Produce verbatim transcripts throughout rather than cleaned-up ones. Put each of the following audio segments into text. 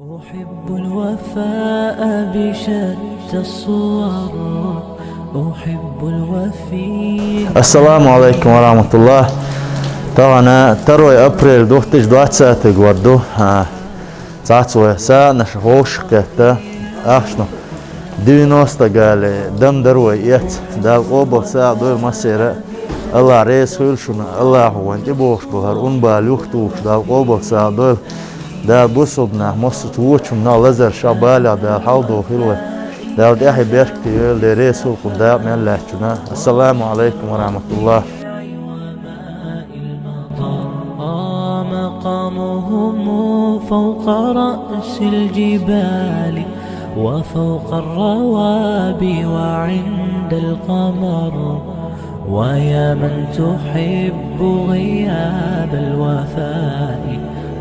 أحب الوفاء بشتى الصور، أحب الوفي. Ассаламу алейкум ва рахматуллах. Тагана второй апрель две тысячи двадцатый год ду. А, цац вай сагӀанаш вовшахкхетта. Ахча девяносто гали дам дар вай эц. Дала къобал сагӀа дойла массера. Аллах реза хуьлда шуна, Аллахо вайна тӀебогӀуш бу хӀара ун бала юхатухуш, Дала къобал сагӀа дойла. Дала бусалба нах массаза вочунна лазар ша балех Дала хьалдохийла вай. Дала тӀехье беркате йойла, Дала реза хуьлда кхунна дакъа мел лаьттачунна. Ассаламу алейкум ва рахматуллах. مقامهم فوق رأس الجبال وفوق الروابي وعند القمر. ويا من تحب غياب الوفاء،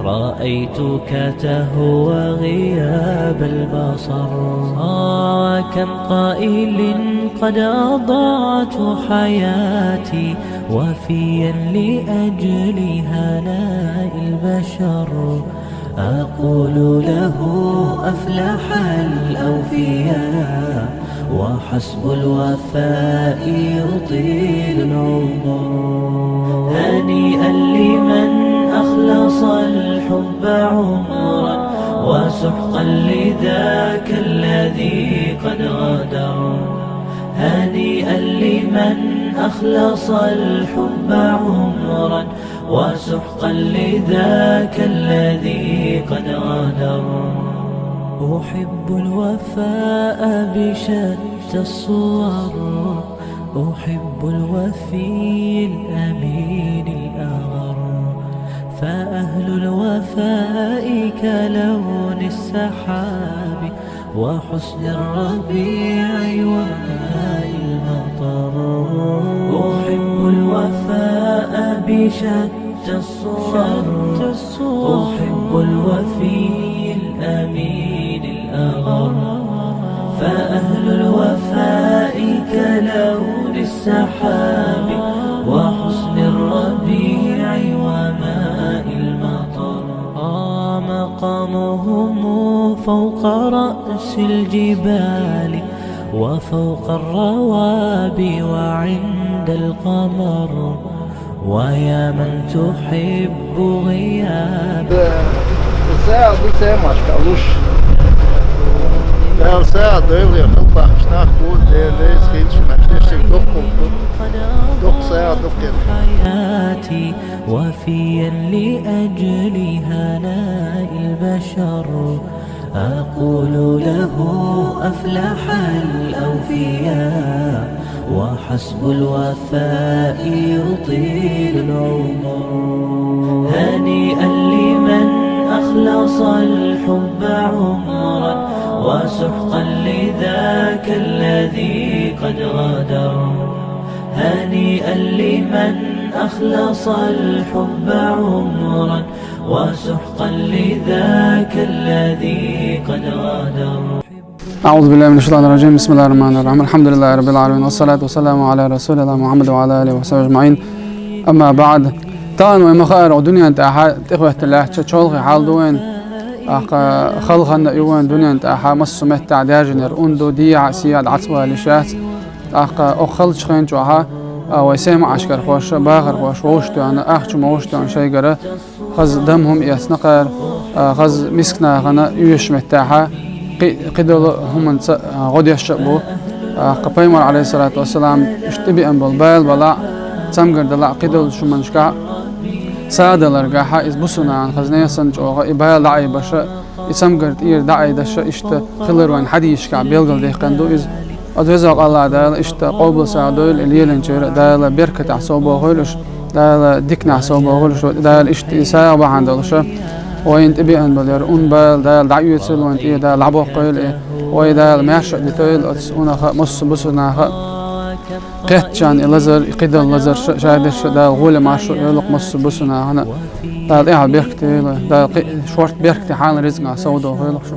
رأيتك تهوى غياب البصر. وكم قائل قد أضعت حياتي وفيا لأجل هناء البشر. أقول له: أفلح الأوفياء، وحسب الوفاء يطيل العمر. هنيئا لمن أخلص الحب عمرا، وسحقا لذاك الذي قد غدر. هنيئا لمن أخلص الحب عمرا، وسحقا لذاك الذي قد غدر. أحب الوفاء بشتى الصور، أحب الوفي الأمين الأغر. فأهل الوفاء كلون السحاب وحسن الربيع وماء المطر. أحب الوفاء بشتى الصور، أحب الوفي الأمين الأغر. فأهل الوفاء كلون السحاب وحسن الربيع وماء المطر. مقامهم فوق رأس الجبال وفوق الروابي وعند القمر. ويا من تحب غياب. Сагӏа ду сема ашка луш. Дала сагӏа дойла, халпахча нах бу, Дела лейс хилча, машдеш докку. Док сагӏа докку. حياتي وفيا لأجل هناء البشر. أقول له: أفلح الأوفياء، وحسب الوفاء يطيل العمر. هنيئا لمن أخلص الحب عمرا، وسحقا لذاك الذي قد غدر. هنيئا لمن أخلص الحب عمرا، وسحقا لذاك الذي قد غدر. أعوذ بالله من الشيطان الرجيم. بسم الله الرحمن الرحيم. الحمد لله رب العالمين. والصلاة والسلام على رسول الله محمد وعلى آله وصحبه أجمعين. أما بعد. Тагана вай ма хаара, дунен тӏехьа тӏехветталаьча чолхи хьал ду вайн. Ахка халханна ю вайн дунен тӏехьа массу меттахь даьржинера ун ду, дийхьа сия дӏацвали шац. Ахка ох халчхен чохьа, а, вай сема ашкархоша, бахархоша, вовшта вана, ахчу ма вовшта вана шайгара. Хаза дам хӏума эцна кхара, а, хаза мискнахана уьйш меттахьа, кхи-, кхидолу хӏуманца, а, гӏодешша а бу. А, кха пайхамар, алейхиссалату вассалам, иштта тӏебиъан болу бала бала, цамгар дала кхидолу шуманашка, садаларгахьа, иза бусунан хаза несан чӏогӏа, и бала дӏаайбаша, и цамгар тӏера дӏаайдаша, иштта хилар вайн хьадийшка белгалдаьккхина ду иза. Ад веза Аллах Дала иштта къобал сагӏа дойла, и леланчера Дала беркатахь совбохуьйлуш, Дала дикнахь совбохуьйлуш, Дала иштта и сагӏа бахьана долуша, вайна тӏебиъан балера ун бала Дала дӏаоьцийла вайн тӏе, Дала дӏабоккхийла и, вай Дала маьрша а дитойла оцу унаха, массу бусунаха. Кхеттачарна и лазар, и кхидолу лазарша, шадерша Дала гӏоле маршо йойла массу бусунахана. Дала тӏехьа беркате йойла, Дала кхи-, шорта беркате хьалан ризкъа совдохуьйлуш.